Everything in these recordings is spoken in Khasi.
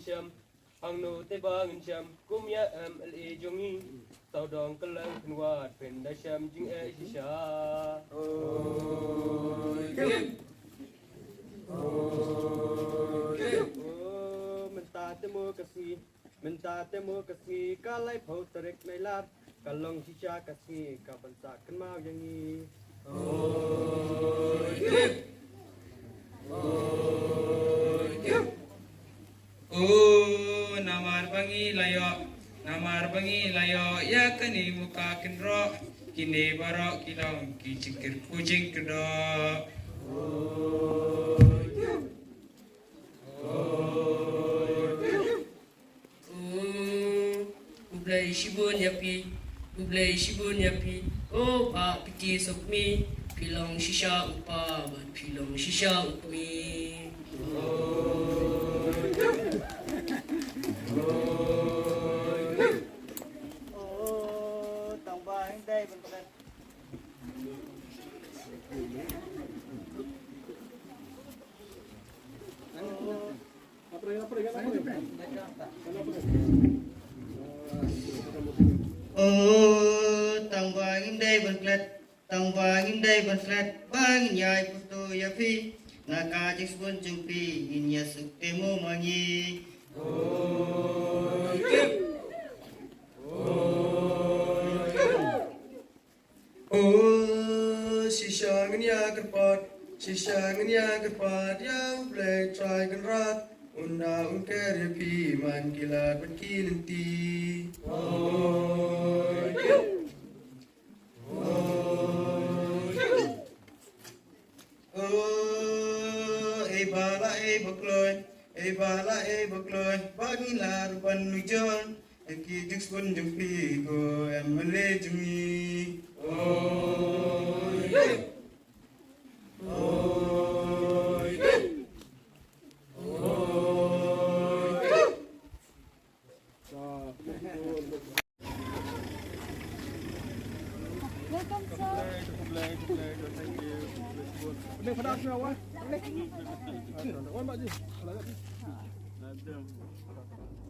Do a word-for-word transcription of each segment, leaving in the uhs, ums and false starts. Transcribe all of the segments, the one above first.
Shem, hangno te ba ngin shem, kum ïa M L A jong ngi. Sawdong kylleng khynwat phin da shem jingeh shisha. Oh, mynta te mo ka sngi, mynta te mo ka sngi, ka laiphew tarik Nailar. Ka long shisha ka sngi ka ban sa kynmaw ïa ngi. O, namar ba ngi la ïoh, namar ba ngi la ïoh ïa kane mo ka kynroh, kine baroh ki long ki jingkyrkhu jingkyrdoh. O, khublei shibun ïa phi, khublei shibun ïa phi. O, Bah Piti Sokmi, phi long shisha u pa bad phi long shisha u kmie. O, tang ba hynrei ban klet. O, tang ba ngim dei ban klet, tang ba ngim dei ban klet, ba ngin ïai photo ïa phi. Na ka jingsbun jong phi ngin ïa suk te mo ma ngi. O, shisha ngin ïa kyrpad, shisha ngin ïa kyrpad ïa U Blei Trai Kynrad. Un da un ker ïa phi man ki lad bad ki lynti. O, o, ei ba la ei ba kloi, ei ba la ei ba kloi, ba ngi la ruh ban nujor. Ïa ki jingsbun jong phi ko M L A jong ngi. O, o, o. Welcome, sir.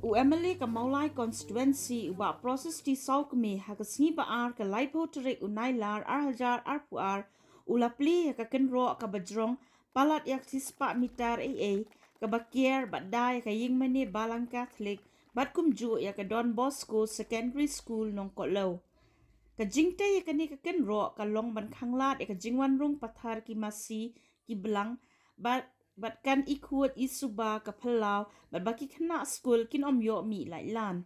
U M L A ka Mawlai constituency, u Bah Proses T Sawkmie, ha ka sngi ba ar ka laiphew tarik u Nailar ar hajar arphew ar, u la plie ïa ka kynroh kaba jrong palat ïa ka shispah mitar ei ei, kaba kiar bad da ïa ka ïingmane Balang Catholic bad kumjuh ïa ka Don Bosco Secondary School Nongkohlew. Ka jingtei ïa kane ka kynroh ka long ban khanglad ïa ka jingwan rung pathar ki masi ki blang bad, bad kan i khuid i suba ka phyllaw bad ba ki khynnah skul kin ym ïoh mih laitlan.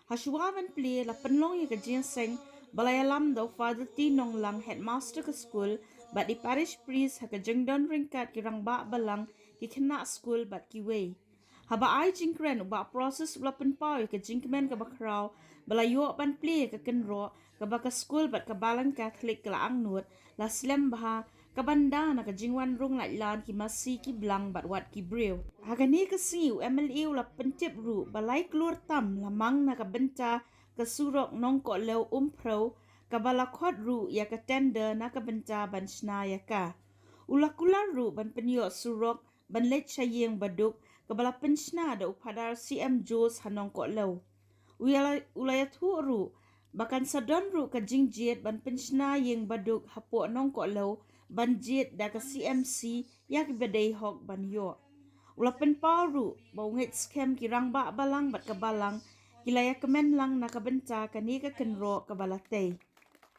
Hashwa ban plie la pynlong ïa ka jingïaseng ba la ïalam da u Father T Nonglang, headmaster ka skul, bad i parish priest ha ka jingdon ryngkat ki rangbah balang, ki khynnah skul bad kiwei. Haba ai jingkren, u Bah Proses u la pynpaw ïa ka jingkmen kaba khraw ba la ïoh ban plie ïa ka kynroh kaba ka skul bad ka Balang Catholic ka la angnud, la slem bha, kaban da na ka jingwan rung laitlan ki masi ki blang bad wat ki briew. Ha kane ka sngi u M L A u la pyntip ruh ba lai klur tam la mang na ka bynta ka surok Nongkohlew Umphrew, kaba la khot ruh ïa ka tender na ka bynta ban shna ïa ka. U la kular ruh ban pynïoh surok ban leit sha ïing baduk, kaba la pynshna da u Phadar C M Jones ha Nongkohlew. U ïa la, u la ïathuh ruh ba kan sa don ruh ka jingjied ban pynshna ïing baduk hapoh Nongkohlew ban jied da ka C M C ïa kiba dei hok ban ïoh. U la pynpaw ruh ba u ngeit skhem ki rangbah balang bad ka balang ki la ïakmen lang na ka bynta kane ka kynroh kaba la tei.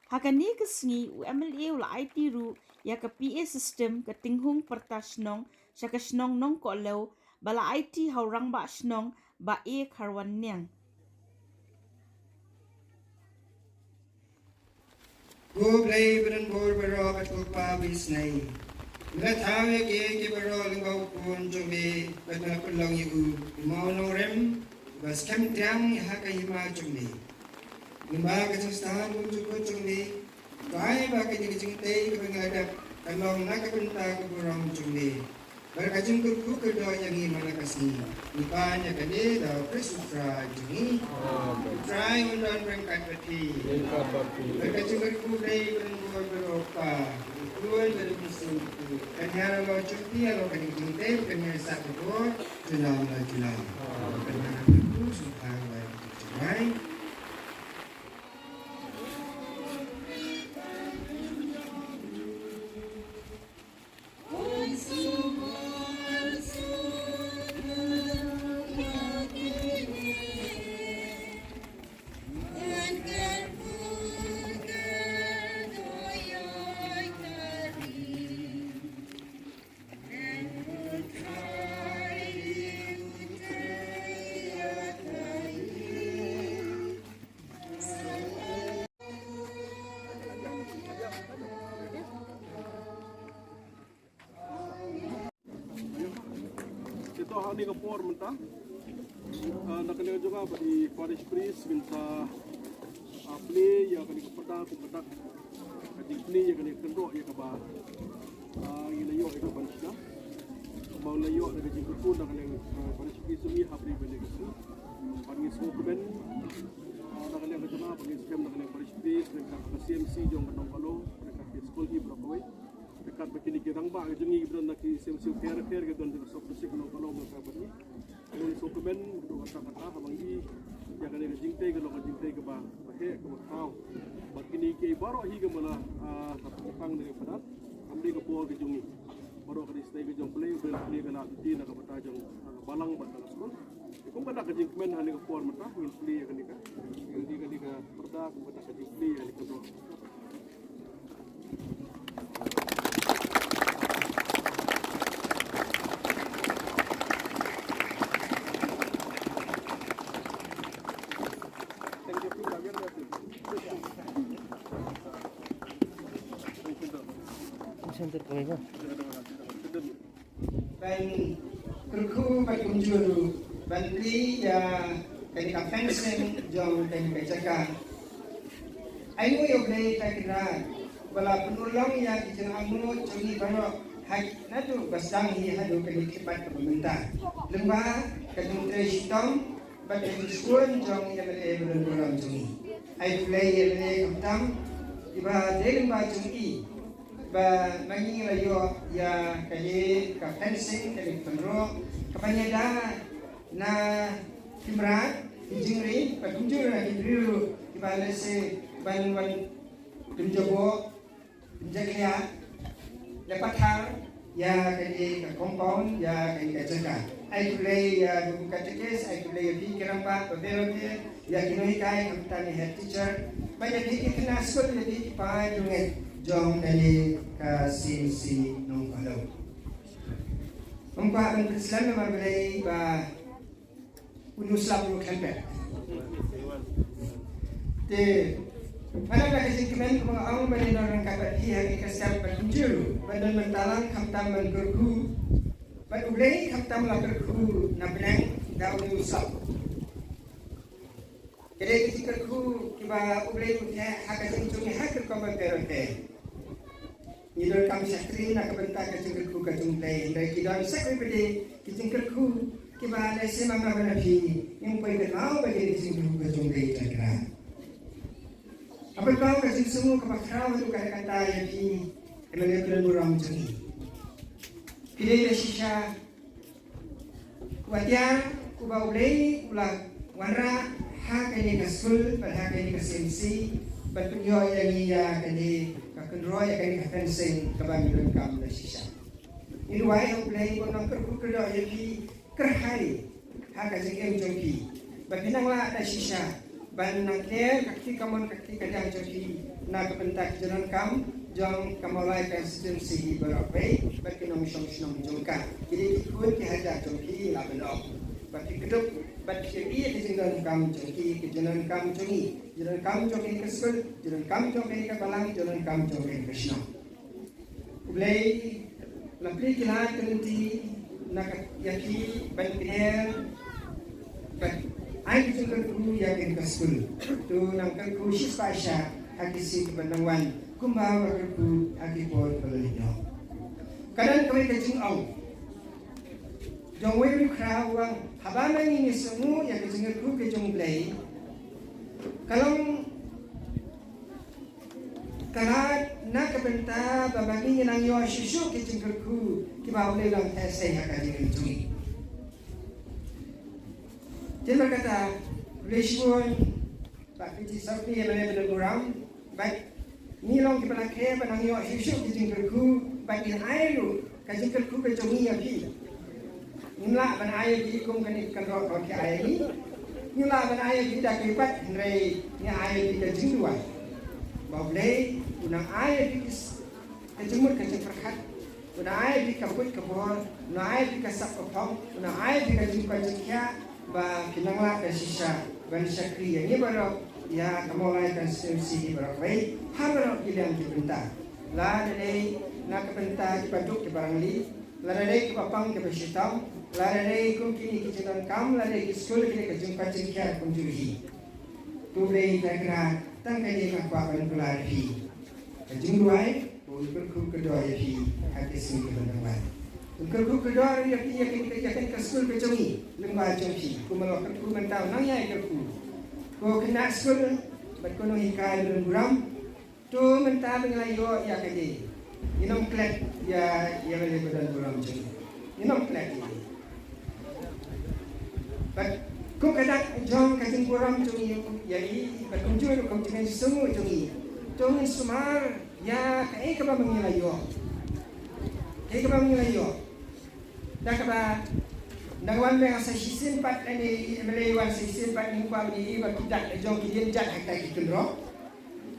Ha kane ka sngi u M L A u la aiti ruh ïa ka P A system, ka tinghung pyrta shnong sha ka shnong Nongkohlew, ba la aiti ha u rangbah shnong Bah A Kharwanniang. Ko Blei ba don bor baroh bad ko Kpa ba isynei, me la thaw ïa kiei kiei baroh lyngba u Khun jong me bad me la pynlong ïa u. Ïa u mawnongrim uba skhem triang ha ka hima jong me. Lyngba ka jingstad bymjukut jong me, to ai ba kane ka jingtei kaba ngi la dep kan long na ka bynta ka burom jong me. Bad ka jingkyrkhu kyrdoh ïa ngi man la ka sngi. Ngi pan ïa kane da U Khrist U Trai jong ngi. U Trai un don ryngkat bad phi. Bad ka jingkyrkhu Blei Kynrad baroh kpa, U Khun bad U Mynsiem Bakhuid, kan ïaroh jong phi halor kane ka jingtei, kan ïasaid bad phi junom la junom. Kan ïaroh bad phi sngewbha. Te to ha kane ka por mynta, ah, na ka liang jong nga bad i parish priest ngin sa, ah, plie ïa kane ka pyrda kum ka dak ka jingplie ïa kane ka kynroh ïa kaba, ah, ngi la ïoh ïa ka ban shna. Kumba la ïoh da ka jingkyrkhu na ka liang, ah, parish priest jong ngi ha bynta kane ka sngi. Bad ngi sngewkmen, ah, na ka liang ka jong nga bad ngi skhem na ka liang parish priest, ryngkat ka C M C jong ka Nongkalow, ryngkat ki skul hi baroh kawei. Ryngkat bad kine ki rangbah ka jong ngi kiba don na ki C M C kiar kiar kiba don jong ka sub district Nongkalow, ryngkat bad ngi. Ngi sngewkmen haduh katta katta haba ngi ïa kane ka jingtei ka long ka jingtei kaba, ba heh kaba khraw. Bad kine kiei baroh hi kiba la, ah, ka pynpang da ka pynat. Kam dei ka por ka jong ngi. Baroh ka dei sdei ka jong U Blei, U Blei U Blei ka la lynti na ka bynta jong, ah, ka balang bad ka skul. Te kum ka dak ka jingkmen ha kane ka por mynta ngin plie ïa kane ka, ïa kane ka pyrda kum ka dak ka jingplie ïa kane ka pyrda. Ban kyrkhu bad kumjuh ruh ban plie ïa kane ka fencing jong kane ka jaka. Ai nguh ïa U Blei Trai Kynrad ba la pynurlong ïa ki jingangnud jong ngi baroh, ha naduh ba sdang hi haduh kane ka khlieh kaba mynta. Lyngba ka jingtrei shitom bad ka jingshukor jong ïa kane ka burom jong ngi. Ai U Blei ïa kane khamtam iba dei lyngba jong ngi. Ba ma ngi la ïoh ïa kane ka fencing, kane ka kynroh kaba ïada na ki mrad, ki jingri, bad kumjuh na ki briew kiba lehse ban wan pynjaboh, pynjakhlia, leh pathar ïa kane ka compound, ïa kane ka jaka. Ai khublei ïa u katekis, ai khublei ïa phi ki rangbah ba pher ba pher, ïa ki nonghikai, khamtam ïa head teacher, bad ïa phi ki khynnah skul, ïa phi ki paidbah jong kane ka C M C Nongkalow. Ym kwah ban pynslem namar balei ba u nongslap u khlem. Te, nga la ka jingkmen kumba nga ong ba ngin don ryngkat bad phi ha kane ka step ba kumjuh ruh, ban don ban talang khamtam ban kyrkhu bad U Blei, khamtam la kyrkhu na bneng da u nongslap. Ki dei ki jingkyrkhu kiba U Blei u theh ha ka jingim jong ngi ha ki rukom bapher bapher. Ngi donkam shakri na ka bynta ka jingkyrkhu ka jong U Blei, hynrei ki don sa kawei pat de ki jingkyrkhu kiba lehse ma nga bad phi ngim poi kynmaw ba ki dei ki jingkyrkhu ka jong U Blei Trai Kynrad. Haba pynpaw ka jingsngew kaba khraw haduh katta katta ïa phi, ïa ki nongburom jong ngi. Phi dei la shisha uba tiar, uba U Blei u la wanrah ha kane ka skul bad ha kane ka C M C, bad pynïoh ïa ngi ïa kane ka kynroh, ïa kane ka fencing kaba ngi donkam la shisha. Ngi duwai ha U Blei ba un nang kyrkhu kyrdoh ïa phi kyrhai ha ka jingim jong phi, ba phin nang lah da shisha ban nang kner ka kti kamon ka kti kadiang jong phi na ka bynta ki jingdonkam jong ka Mawlai constituency hi baroh kawei, bad ki nongshong shnong jong ka. Ki dei ki khun ki hajar jong phi, la ban ong. Ba phi kdup bad phi ïohi ïa ki jingdonkam jong ki, ki jingdonkam jong ngi, jingdonkam jong kane ka skul, jingdonkam jong kane ka balang, jingdonkam jong kane ka shnong. U Blei la plie ki lad ki lynti na ka, ïa phi ban kner bad ai ki jingkyrkhu ïa kane ka skul. To nang kyrkhu shispah sha ha ki sngi kiban nang wan kumba u la kyrkhu ha ki por ba la leit noh. Ka don kawei ka jingong Jong wei u khraw u ong, haba ma ngi ngi sngew ïa ka jingkyrkhu ka jong U Blei, ka long ka lad na ka bynta ba ma ngi ngi nang ïoh shuh shuh ki jingkyrkhu kiba U Blei u la theh sei ha ka jingim jong ngi. Te namar kata, U Blei u shibun, Bah P T Sopni, M L A Bdon Burom, bad ngi long kiba la khreh ban nang ïoh shuh shuh ki jingkyrkhu, bad ngin ai ruh ka jingkyrkhu ka jong ngi ïa phi. Ngim lah ban ai ïa phi kum kane ka kynroh kaba phi ai ïa ngi. Ngim lah ban ai ïa phi da ka kyrpad, hynrei ngi ai ïa phi ka jingduwai. Ba U Blei un nang ai ïa phi ki s-, ka jingmut ka jingpyrkhat, un ai ïa phi ka buit ka bor, un ai ïa phi ka sap ka phong, un ai ïa phi ka jingkoit jingkhiah, ba phin nang lah da shisha ban shakri ïa ngi baroh, ïa ka Mawlai constituency hi baroh kawei ha baroh ki liang ki bynta. Lada dei na ka bynta kiba duk kiba rangli, lada dei kiba pang kiba shitom, lada dei kum kine ki jingdonkam, lada dei ki skul, kine ka jingkoit jingkhiah kumjuh hi. To U Blei Trai Kynrad, tang kane nga kwah ban kular ïa phi. Ka jingduwai, un kyrkhu kyrdoh ïa phi ha ki sngi kiban dang wan. Un kyrkhu kyrdoh ïa phi ïa kane ka, ïa kane ka skul ka jong ngi, lyngba jong phi. Kumba la kyrkhu mynta, un nang ïai kyrkhu. Ko khynnah skul bad ko nonghikai Bdon Burom, to mynta ba ngi la ïoh ïa kane, ngin ym klet ïa, ïa kane Bdon Burom jong ngi. Ngin ym klet ïa. Bad kum ka dak jong ka jingburom jong ngi ïa i, bad kumjuh ruh kum ka jingsngew jong ngi, to ngin sumar ïa kaei kaba ma ngi la ïoh. Kaei kaba ma ngi la ïoh. Da kaba nang wan, me sa shisien pat, lane i M L A wan sa shisien pat, ngim kwah ban ïa i ba ki dak jong ki dien jat ha kita ki kynroh.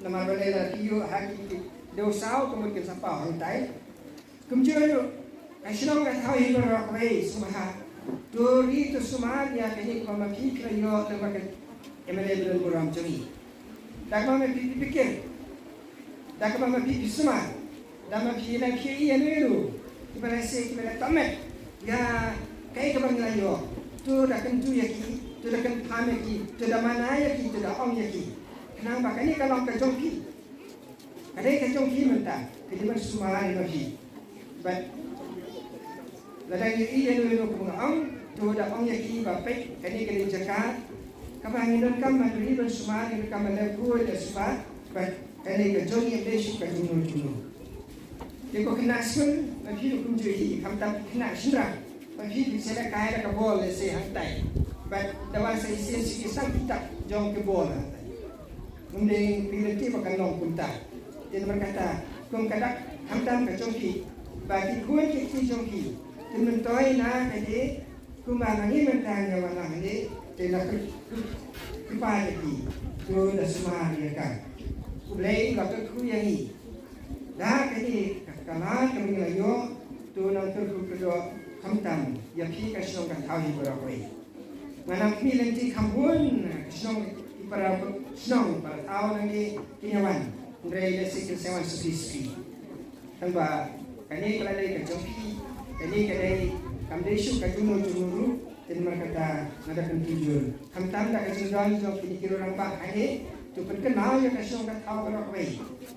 Namar balei, lada phi ïoh ha ki, ki dewsaw, ka mut kin sa paw hangtai. Kumjuh ruh, ka shnong ka thaw hi baroh kawei, sngewbha, to ri to sumar ïa kane kaba ma phi phi la ïoh lyngba ka M L A Bdon Burom jong ngi. Da kaba ma phi phi pyrkhat, da kaba ma phi phi sumar, da ma phi la phi ïa ngi ruh, kiba la seh, kiba la tymmen ïa kaei kaba ngi la ïoh, to da kyntu ïa ki, to da kynpham ïa ki, to da mana ïa ki, to da ong ïa ki. Khnang ba kane ka long ka jong phi. Ka dei ka jong phi mynta, ka dei ban sumar ïa phi. Bad lada ngi ïohi ïano ïano kum nga ong, to da ong ïa ki ba peit, kane ka dei jaka kaba ngi donkam ban ri ban sumar, ngi donkam ban leh buit leh sumar, bad kane ka jong ngi, ym dei shuh ka jong no jong no. Te ko khynnah skul, ma phi ruh kumjuh hi, khamtam ki khynnah shynrang, ma phi phi sa lehkai da ka bol lehse hangtai. Bad da wan sa shisien shu ki sdang ki tak jong ki bol hangtai. Ym dei phi lynti ba kan long kumta. Te namar kata, kum ka dak khamtam ka jong phi, ba ki khun ki kti jong phi kin myntoi na kane, kumba ma ngi mynta ngi wan lang hangne, te na kyrpad ïa ki, to da sumar ïa ka. U Blei u la kyrkhu ïa ngi da kane ka, ka lad kaba ngi la ïoh, to nang kyrkhu kyrdoh khamtam ïa phi ka shnong ka thaw hi baroh kawei. Nga nang khmih lynti kham bun ki shnong, ki para shnong, para thaw nangne kin ïa wan. Hynrei lehse kin sa wan suki suki. Tangba kane ka la dei ka jong phi, kane ka dei, kam dei shuh ka jong no jong no ruh. Te namar kata nga da pyntujur, khamtam da ka jingdon jong kine ki rangbah hangne, to pynkynmaw ïa ka shnong ka thaw baroh kawei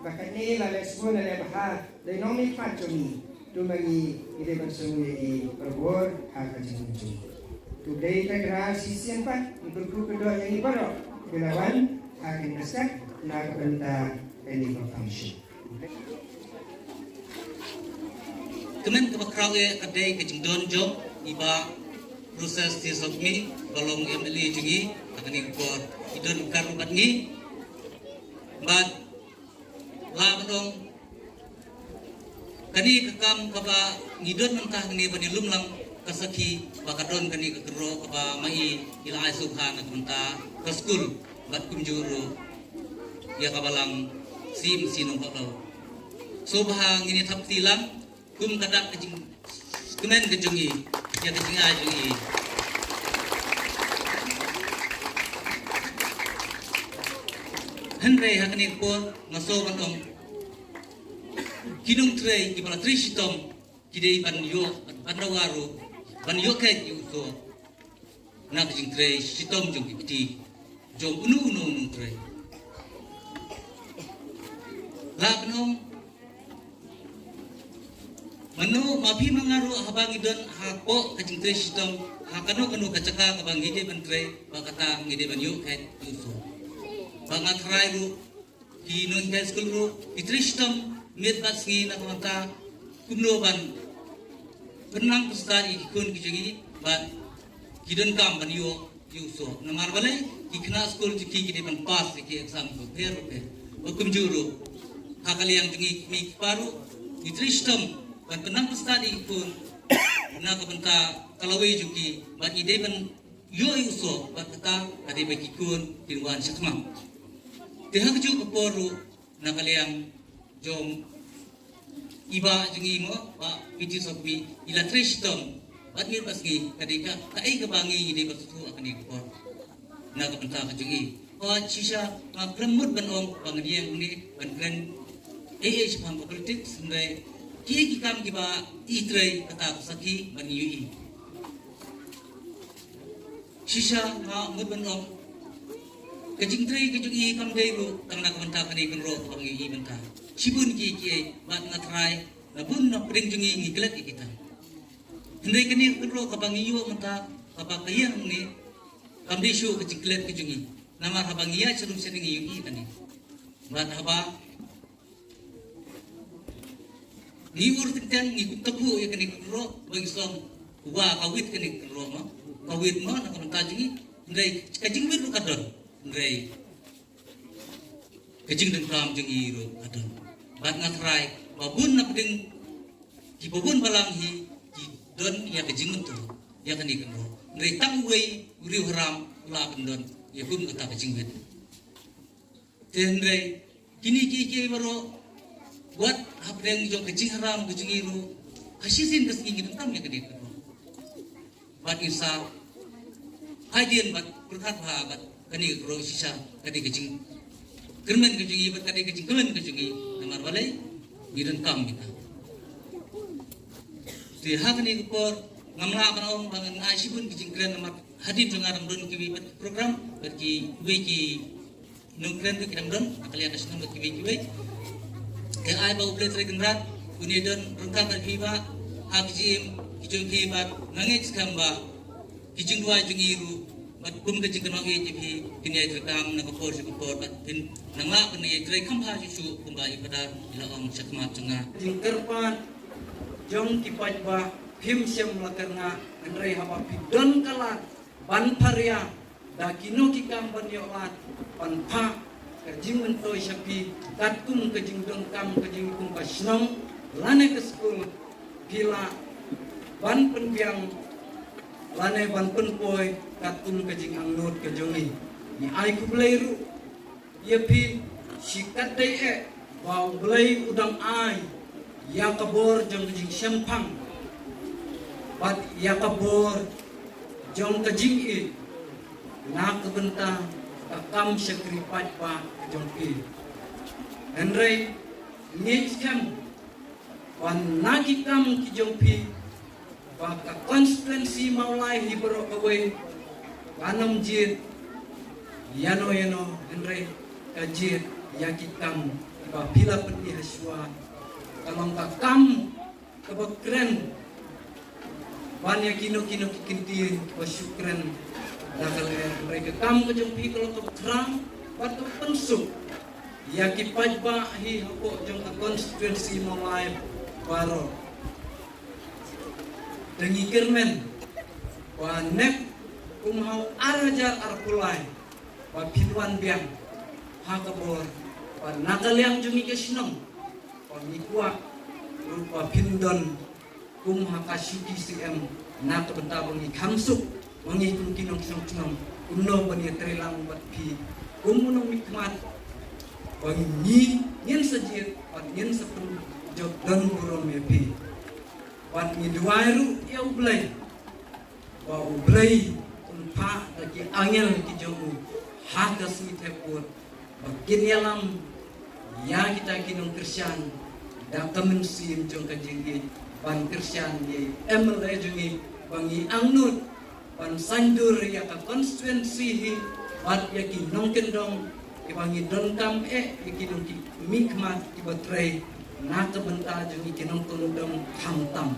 ba kane la leh sbun la leh bha, dei nongmihkhmat jong ngi. To ma ngi ngi dei ban sngewbha ïa i barabor ha ka jingim jong ngi. To U Blei Trai Kynrad shisien pat un kyrkhu kyrdoh ïa ngi baroh kiba la wan ha kane ka step na ka bynta kane ka function. Kmen kaba khraw eh ka dei ka jingdon jong i Bah Rosas T Sopmi, ba long M L A jong ngi ha kane ka por. I don kar bad ngi. Bad la ban ong, kane ka kam kaba ngi don mynta hangne ban ïalum lang ka sakhi ba ka don kane ka kynroh kaba ma i i la ai sngewbha na ka bynta ka skul bad kumjuh ruh ïa ka Balang C M C Nongkhlaw. Sngewbha ngin ïa thap kti lang kum ka dak ka jingkmen ka jong i ïa ka jingai jong i. Hynrei ha kane ka por nga sngew ban ong, ki nongtrei kiba la trei shitom ki dei ban ïoh, ban dawa ruh ban ïoh kheit ïa u soh na ka jingtrei shitom jong ki kti jong uno uno u nongtrei. La ka nong Mano ma phi ma nga ruh haba ngi don hapoh ka jingtrei shitom ha kano kano ka jaka kaba ngi dei ban trei, ba kata ngi dei ban ïoh khet ïoh soh. Ba nga tharai ruh ki nonghikai skul ruh ki trei shitom miet bad sngi na ka bynta kumno ban pynnang pynstad ïa ki khun ki jong ngi bad ki donkam ban ïoh ïoh soh. Namar balei? Ki khynnah skul jong ki ki dei ban pass ïa ki exam bapher bapher. Bad kumjuh ruh ha ka liang jong ngi ki kmie ki kpa ruh ngi trei shitom ban pynnang pynstad ïa ki khun na ka bynta ka lawei jong ki bad ngi dei ban ïoh ïoh soh bad kata ka dei ba ki khun kin wan shakhmat. Te ha kajuh ka por ruh na ka liang jong i bah jong ngi mo, Bah P T Sopmi, i la trei shitom bad miet bad sngi, ka dei ka, kaei kaba ngi ngi dei ban sngewthuh ha kane ka por. Na ka bynta ka jong i. Ba shisha nga khlem mut ban ong ba ngan ïeng hangne ban kren ei ei shaphang ka politics, hynrei kiei ki kam kiba i trei kata ka sakhi ban ïohi. Shisha nga mut ban ong ka jingtrei ka jong i kam dei ruh tang na ka bynta kane ka kynroh kaba ngi ïohi mynta. Shibun kiei kiei bad nga tharai na bun na pdeng jong ngi ngi klet ïa kita. Hynrei kane ka kynroh kaba ngi ïoh mynta kaba ka ïeng ne kam dei shuh ka jingklet ka jong ngi. Namar haba ngi ïaid sharum shaneng ngi ïohi kane. Bad haba ngi ur teng teng ngi kup taku ïa kane ka kynroh ba ngi song uba ka wit kane ka kynroh ma. Ka wit ma na ka bynta jong ngi. Hynrei ka jingwit ruh ka don. Hynrei ka jingdonkam jong ngi ruh ka don. Bad nga tharai ba bun na pdeng kiba bun balang hi ki don ïa ka jingmyntoi ïa kane ka kynroh. Hynrei tang uwei u riewharam u la pyndon ïa kum kata ka jingwit. Te hynrei kine kiei kiei baroh wat hapdeng jong ka jingharam ka jong ngi ruh ha shisien ka sngi ngi donkam ïa kane ka kynroh. Bad ngi sa hadien bad pyrkhat bha bad kane ka kynroh shisha ka dei ka jingkyrmen ka jong ngi bad ka dei ka jingkmen ka jong ngi. Namar balei? Ngi donkam kita. Te ha kane ka por ngam lah ban ong ba ngan ai shibun ka jingkren namar hadien jong nga dang don kiwei pat program bad kiwei ki nongkren ruh ki dang don ha ka liang ka shnong bad kiwei kiwei. Te ai ba U Blei Trai Kynrad un ïa don ryngkat bad phi bah ha ka jingim ka jong phi bad nga ngeit skhem ba ki jingduwai jong ngi ruh bad kum ka jingkynmaw ïa phi kin ïai treikam na ka por sha ka por bad phin nang lah ban ïai trei kham bha shuh shuh kumba i Phadar i la ong shakhmat jong nga. Jingkyrpad jong ki paidbah phim shym la kyrngah, hynrei haba phi don ka lad ban pharia da kino ki kam ban ïoh lad ban phah ka jingmyntoi sha phi katkum ka jingdonkam ka jong i kum ka shnong lane ka skul, phi lah ban pynbiang lane ban pynpoi katkum ka jingangnud ka jong i. Ngi ai khublei ruh ïa phi shi katdei eh ba U Blei u dang ai ïa ka bor jong ka jingshemphang bad ïa ka bor jong ka jingïeit na ka bynta ka kam shakri paidbah jong phi. Hynrei ngi skhem ba na ki kam ki jong phi ba ka constituency Mawlai hi baroh kawei kan ym jied ïano ïano, hynrei ka jied ïa ki kam kiba phi la pyni ha shuwa. Ka long ka kam kaba kren ban ïa kino kino ki kyntien kiba shu kren da ka lyer, hynrei ka kam ka jong phi ka long kaba khraw bad kaba pynsuk ïa ki paidbah hi hapoh jong ka constituency Mawlai baroh. Te ngi kyrmen ba nep kum ha u ar hajar arphew lai ba phin wan biang ha ka bor ba na ka liang jong ngi ka shnong ba ngi kwah ruh ba phin don kum ha ka shuki C M na ka bynta ba ngi kham suk ba ngi kum ki nongshong shnong kumno ban ïatrei lang bad phi kum u nongmihkhmat ba ngi ngin sa jied bad ngin sa pynjot don burom ïa phi. Bad ngi duwai ruh ïa U Blei ba U Blei un phah da ki angel ki jong u ha ka sngi thep vote ba kin ïalam ïa kita ki nongkyrshan da ka mynsiem jong ka jingïeit ban kyrshan ïa i M L A jong ngi ba ngi angnud ban saiñdur ïa ka constituency hi bad ïa ki nongkyndong kiba ngi donkam eh ïa ki nongmihkhmat kiba trei Na ka bynta jong ngi ki nongkordor khamtam.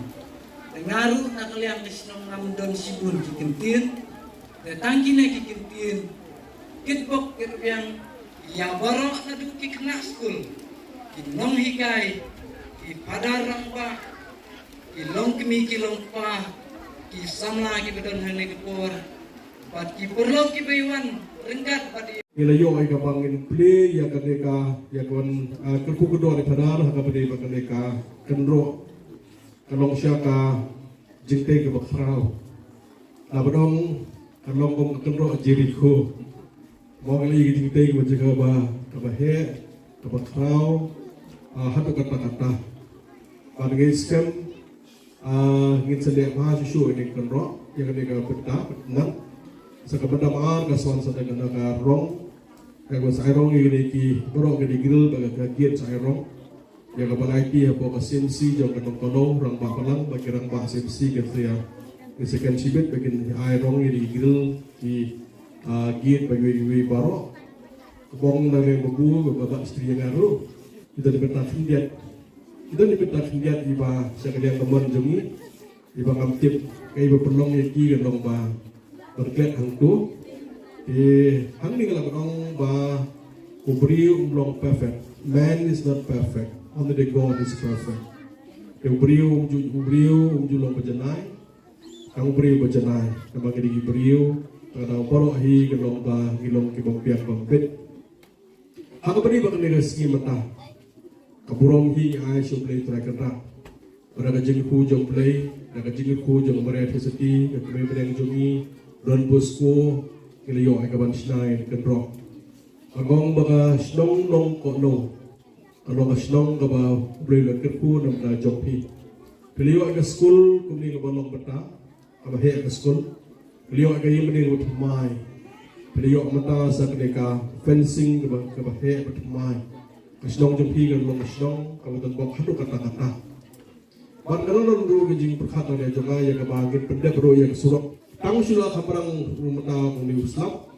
Te nga ruh na ka liang ka shnong ngam don shibun ki kyntien. Te tang kine ki kyntien kitbok kitrwiang ïa baroh naduh ki khynnah skul, ki nonghikai, ki phadar rangbah, ki longkmie ki longkpa, ki samla kiba don hangne ka por, bad ki paralok kiba ïawan ryngkat bad ïa. Ngi la ïoh ïa kaba ngin plie ïa kane ka, ïa ka wan, ah, kyrkhu kordor ïa phadar ha kaba dei bad kane ka kynroh. Ka long sha ka jingtei kaba khraw. Lada ba dang ka long kum ka kynroh Jerikho. Mo ngi la ïoh ka jingtei kaba jaka ba, kaba heh, kaba khraw, ah, haduh katta katta. Bad ngi skhem, ah, ngin sa leh bha shuh shuh ïa kane ka kynroh, ïa kane ka bynta, bynta. Sa ka bynta ba ar ka sa wan sa da kane ka rong. Ka wan sa ai rong ïa kine ki, baroh kine ki grill bad ka gate sa ai rong. Ïa kaba la aiti hapoh ka C M C jong ka Nongkano, rangbah balang bad ki rangbah C M C kin sa ïa, kin sa ken shibit ba kin ai rong ïa ki grill, ki, ah, gate bad kiwei kiwei baroh. Ka bong na leng babu ba ba stri ïa nga ruh. Kita ni bynta khyndiat. Kita ni bynta khyndiat iba sha ka liang ka mon jong ngi. Iba ngam tip, ka iba pynlong ïa ki ka long ba, ba klet hangto. Te hangne nga la ong ba u briew um long perfect. Man is not perfect. Only the God is perfect. Te u briew um ju, u briew um ju long ba janai. Tang u briew ba janai. Namar ka dei ki briew, ka dei baroh hi ka long ba, ki long ki bym biang bym bit. Ha kaba dei bad kane ka sngi mynta, ka burom hi ngi ai sha U Blei Trai Kynrad. Bad da ka jingkyrkhu jong U Blei, da ka jingkyrkhu jong u Maria Theisotti, ka kmie bneng jong ngi, Don Bosco, ngi la ïoh ïa ka ban shna ïa ka kynroh. Ka ong ba ka shnong Nongkohno ka long ka shnong kaba U Blei u la kyrkhu na ka bynta jong phi. Phi la ïoh ïa ka skul kumne kaba long bynta, kaba heh ka skul. Phi la ïoh ka ïing mane kaba thymmai. Phi la ïoh mynta sa kane ka fencing kaba, kaba heh ba thymmai. Ka shnong jong phi ka long ka shnong kaba don bok haduh katta katta. Bad ka long ruh ka jingpyrkhat na ka jong nga ïa kaba ngin pyndep ruh ïa ka surok. Tang shu la kham pyrshang ruh mynta kumne u slap.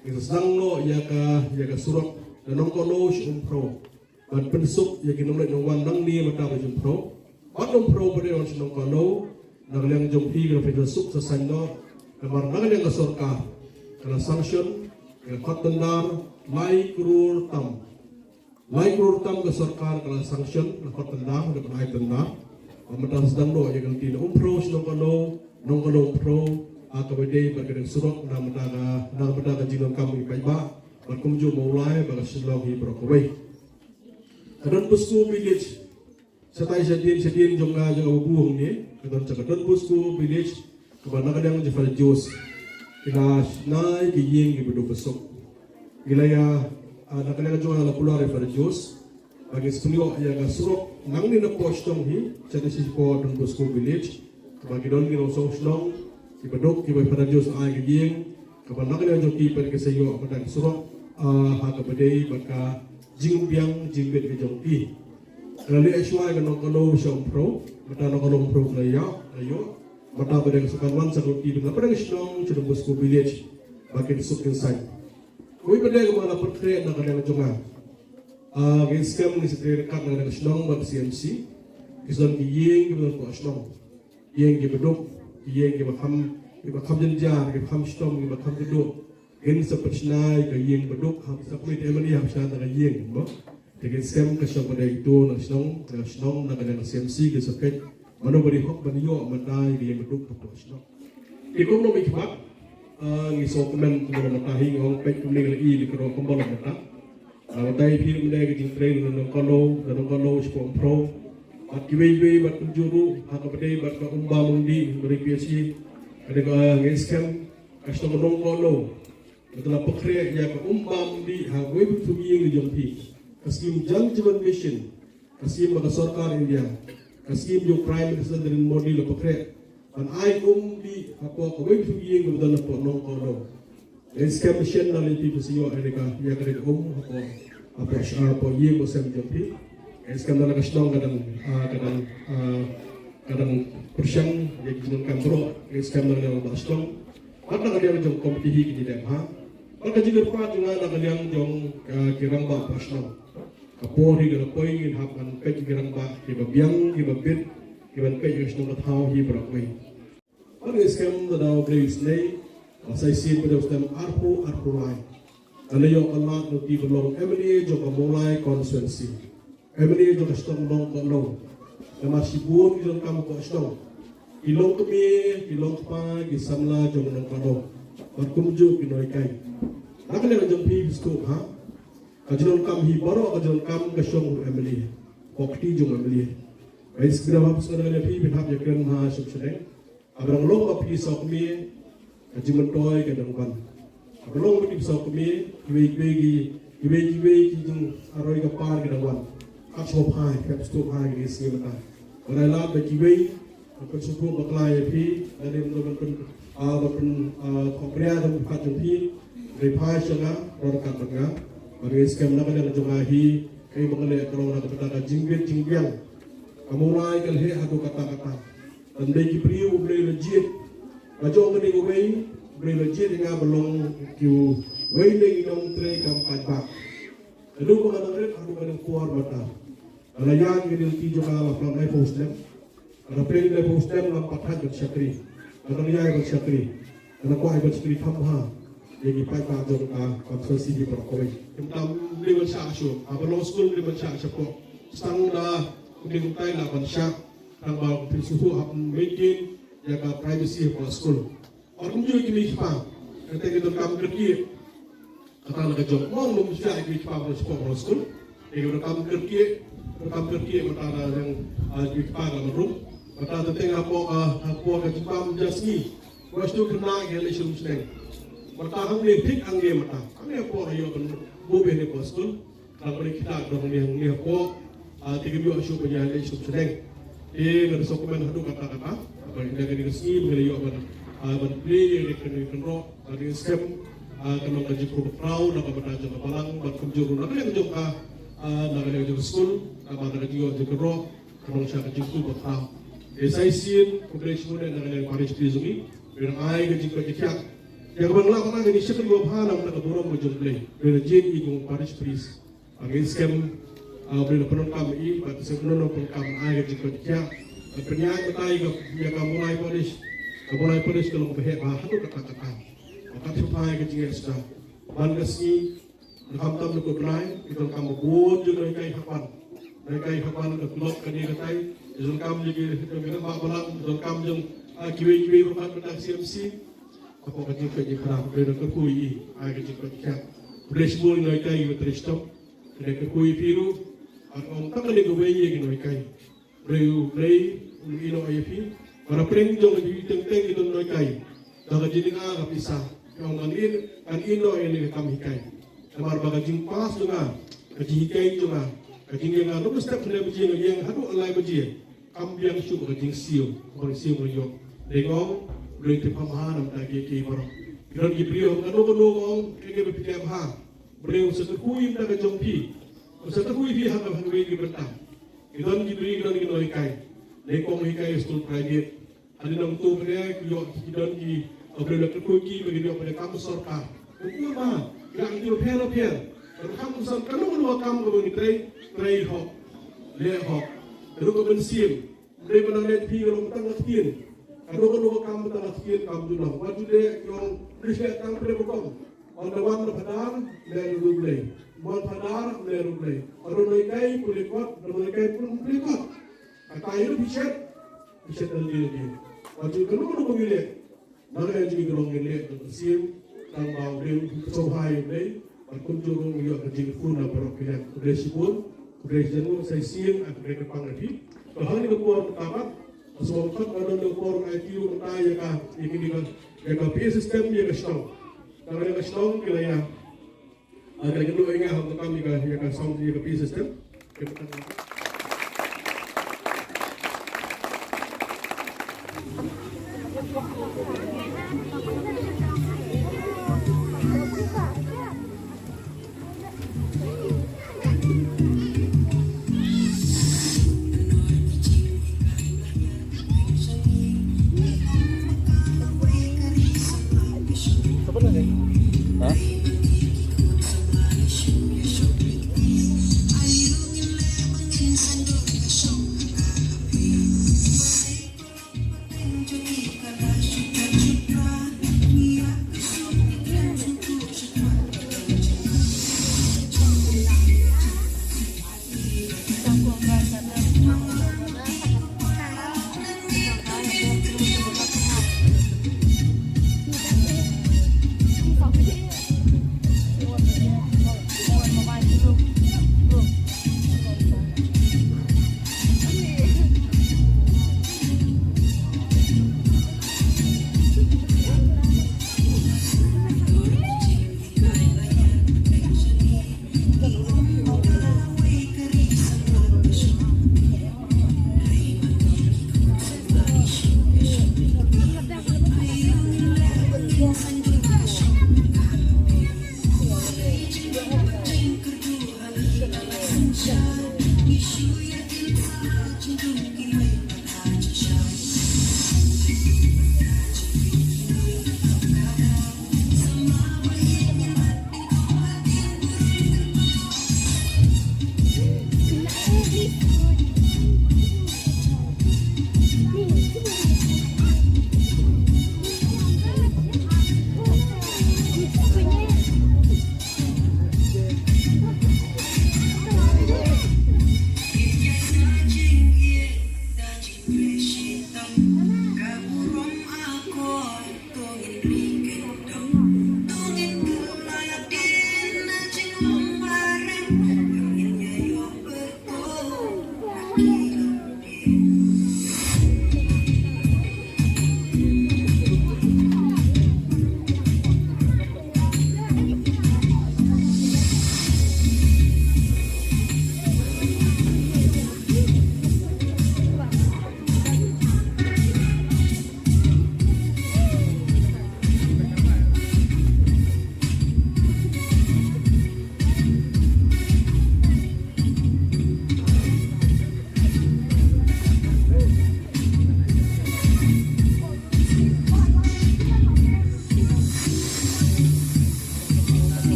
Ngin sa sdang noh ïa ka, ïa ka surok na Nongkohno sha Umphro. Ban pynsuk ïa ki nongleit nongwan nangne mynta ba jong Umphro. Bad Umphro ba dei wan sha Nongkohno, na ka liang jong phi ka la pynda suk sa saiñ noh, namar na ka liang ka sorkar ka la sanction, ka la khot tender lai klur tam. Lai klur tam ka sorkar ka la sanction, la khot tender, la khot ai tender. Ba mynta sdang noh ïa ka lynti na Umphro sha Nongkohno, Nongkohno Umphro, ha kaba dei bad ka dei surok, na mynta ka, na mynta ka jingdonkam i paidbah, bad kumjuh Mawlai, bad ka Shillong hi baroh kawei. Ka Don Bosco Village. Shatai shadien, shadien jong nga jong nga babu hangne. Ka don sha ka Don Bosco Village. Kaba na ka liang jong Father Jose. Ki la shna ïa ki ïing kiba duk ba suk. Ngi la ïa, ah, na ka liang jong nga la kular ïa Father Jose. Ba ngi sa pynïoh ïa ka surok nangne na poh shnong hi. Shatai shapoh Don Bosco Village. Kaba ki don ki nongsong shnong. Kiba duk kiba Father Jose ai ki ïing. Kaba na ka liang jong ki pat ki sa ïoh bad ka surok, ah, ha kaba dei bad ka jingbiang jingbit ka jong ki. Ka la leh shuwa ka Nongkohno sha Umphro, mynta Nongkohno Umphro ka la ïoh, ka la ïoh. Mynta ba dei ka sa kan wan sa ka lynti ba na pdeng shnong sha Don Bosco Village ba kin suk kin saiñ. Kawei pat de kaba nga la pynkhreh na ka liang jong nga. Ah, ngi skhem ngi sa trei ryngkat na ka liang shnong bad C M C. Ki sa don ki ïing kiba don poh shnong. Ïing kiba duk, ïing kiba kham, kiba kham jynjar, kiba kham shitom, kiba kham kynduh. Ngin sa pynshna ïa ka ïing ba duk, hap sa pynmih te mane hap shna na ka ïing, mo. Te ngin skhem ka shong ba dei kito na shnong, na shnong na ka liang C M C ki sa peit. Mano ba dei hok ban ïoh mynta ïa ka ïing ba duk hapoh shnong. Te kumno ngi khmat, ah, ngi sngewkmen kumno mynta hi ngi ong peit kumne ngi la i li ka rong kumba long mynta. Nga batai phi mynta ka jingtrei na Nongkohno, na Nongkohno shapoh Umphro. Bad kiwei kiwei bad kumjuh ruh, ha kaba dei bad ka Umbam Umdih, bad P H E. Ka dei ka ngi skhem, ka shnong Nongkohno. Ka la pynkhreh ïa ka Umbam Umdih, ha kawei pat ka ïing jong phi. Ka skim Jal Jeevan Mission. Ka skim ba ka sorkar India. Ka skim jong Prime Minister Narendra Modi la pynkhreh. Ban ai um dih hapoh kawei ka ïing kaba don hapoh Nongkohno. Ngi skhem ba shen na lynti ba sa ïoh ïa ka, ïa ka dei um hapoh, hapoh sha, hapoh ïing ba sem jong phi. Ngi skhem na ka shnong ka dang, ah, ka dang, ah, ka dang pyrshang ïa ki jingdonkam baroh. Ngi skhem na ka liang ba shnong. Bad na ka liang jong komiti hi ki dei ha. Bad ka jingkyrpad jong nga na ka liang jong, ah, ki rangbah ba shnong. Ka por hi ka la poi, ngin hap ban peit ki rangbah kiba biang, kiba bit, kiban peit ïa ka shnong ka thaw hi baroh kawei. Ban ngin skhem da u Blei u snei, ba sa shisien ba dei u snem arphew arphew lai, ka la ïoh ka lad na uti ba long M L A jong ka Mawlai constituency, M L A jong ka shnong Nongkohnong. Namar shibun ki donkam hapoh shnong, ki long kmie, ki long kpa, ki samla jong Nongkohnong, bad kumjuh ki nonghikai. Na ka liang jong phi, phi sngewthuh ha, ka jingdonkam hi baroh ka jingdonkam ka shong u M L A, hapoh kti jong u M L A. Ba shisha ba phi sngewthuh, phi, phin hap ïakren ha shuh shuh. Haba dang long ba phi saw kmie, ka jingmyntoi ka dang wan. Haba long ba phi saw kmie, kiwei kiwei ki, kiwei kiwei ki jingaroi ka par ka dang wan. Kat sngewbha, kat sngewbha ki sngi mynta. Ba dei lad ba kiwei, ban pynsngewthuh bakla ïa phi, lane ban pyn, ah, ban pyn, ah, khopria da u kat jong phi, dei phai sha nga, ror kat bad nga. Ba dei skhem na ka liang jong nga hi, kaei ba nga leh ka long na ka bynta ka jingbit jingbiang. Ka Mawlai ka leh haduh katta katta. Tang dei ki briew U Blei u la jied. Nga jong kane kawei, U Blei u la jied ïa nga ban long kiwei na ki nongtrei kam paidbah. Naduh ba nga dang rit haduh kane ka por mynta, nga la ïaid ïa ka lynti jong nga, la pynlong laiphew snem. Nga la pynlong laiphew snem, ngam pat thait ban shakri. Nga dang ïaid ban shakri. Nga la kwah ban shakri kham bha ïa ki paidbah jong ka, kam sngewsih baroh kawei. Kumta ym dei ban shah shuh. Haba long skul ym dei ban shah shapoh. Tang da kumne kumtai lah ban shah. Tang ba phin sngewthuh hap maintain ïa ka privacy hapoh skul. Bad kumjuh kine ki kpa, kata ki donkam kyrkieh. Kata la ka jong, mo ngam shah kine ki kpa ba sha pok ba skul. Ki donkam kyrkieh, donkam kyrkieh mynta la dang, ah, kine ki kpa la ma rum. Mynta te teng hapoh, ah, hapoh ka jingpang ja sngi. Ba shu kena ki leh sha rum shnong. Mynta hangne thik hangne mynta. Hangne hapoh ïoh ban buh beh ne hapoh skul. Tang ba dei kita dong ne, ne hapoh, ah, te kim ïoh shuh ban ïaleh shuh shaneng. Te nga da sngewkmen haduh katta katta. Ba ïa kane ka sngi ba ngi la ïoh ban, ah, ban plie ïa kane ka kynroh, ba dei skhem, ah, ka long ka jingkyrkhu bakhraw na ka bynta jong ka balang, bad kumjuh ruh na ka liang jong ka, ah, na ka liang jong ka skul, ah, bad na ka jingïoh jingkynroh. Ka long sha ka jingkyrkhu bakhraw. Te sa shisien, khublei shibun na ka liang parish priest jong ngi. Ba la ai ka jingkoit jingkhiah. Ïa kaba nga lah ban ai ka jingshakri babha na ka bynta ka burom ka jong U Blei. Ba la jied i kum parish priest. Ba ngi skhem, ah, U Blei u la pyndonkam i, bad ka seng u la pyndonkam, ai ka jingkoit jingkhiah. Bad pynïaid batai ïa ka, ïa ka Mawlai parish. Ka Mawlai parish ka long kaba heh bha haduh katta katta. Bad ka shu phai ka jingïaid sha. Ban ka sngi, Khamtam na ka bnai, ki donkam bun jong ki nonghikai hap ban. Nonghikai hap ban ka kulok kane katai, ki donkam jong ki, jong ki rangbah balang, ki donkam jong, ah, kiwei kiwei ruh kat bynta C M C. Hapoh ka jingkoit jingkhiah, ka dei ka kyrkhu ïa i, ai ka jingkoit jingkhiah. Khublei shibun nonghikai kiba trei shitom, ka dei ka kyrkhu ïa phi ruh, bad ong tang kane kawei ïa ki nonghikai. Briew, briew, un ïehnoh ïa phi. Para pyrshang jong ka jingteng teng ki don nonghikai. Da ka jingïa ka pisa. Ki ong ngan ïeh, ngan ïehnoh ïa kane ka kam hikai. Namar ba ka jingpass jong nga, ka jinghikai jong nga, ka jingïeng nga, ruh step khyndai baje nga ïeng haduh lai baje. Kam biang shuh ka jingsiew, ka jingsiew nga ïoh. Dei nga ong, briew te pha bha na ka bynta ki, ki baroh. Ki don ki briew, kano kano nga ong, ki, ki ba phi te bha. Briew sa kyrkhu ïa ka bynta ka jong phi. Sa kyrkhu ïa phi ha ka, ha kawei ka bynta. Ki don ki briew, ki don ki nonghikai. Lei kong hikai skul private. Hadien nangta phi ki ïoh ki don ki, uh, briew la kyrkhu ki ba ki ïoh phi kam sorkar. Kyrkhu ba ki la ki pher pher. Ka kam sorkar kano kano ka kam kaba ngi trei, trei hok. Leh hok. Ka dei ka mynsiem. Dei ba nang leh phi ka long tang ka ktien. Kano kano ka kam tang ka ktien kam ju long. Wat ju leh ki ong leh tang phi ba kong. Ong da wan da phadar, leh ruh Blei. Wan phadar, leh ruh Blei. Ong da nonghikai pule kot, da nonghikai pule kot. Kata ïa phi shet, phi shet da leh leh. Wat ju kano kano ka ngi leh. Nang ïa ju ki long ngi leh da ka mynsiem, tang ba u Blei u sngewbha ïa u Blei. Bad kumjuh ruh ngi ïoh ka jingkyrkhu na baroh ki liang. Khublei shibun, khublei shibun sa shisien, ah, khublei kyrpang na phi. Ka hangne ka por ka mat, ka sngewbha ka don ka por ai ti u mynta ïa ka, ïa kine ka, ïa ka P A system ïa ka shnong. Tang ïa ka shnong ki la ïa. Ah, ka la ïa ka, ïa ka sound, ïa ka P A system.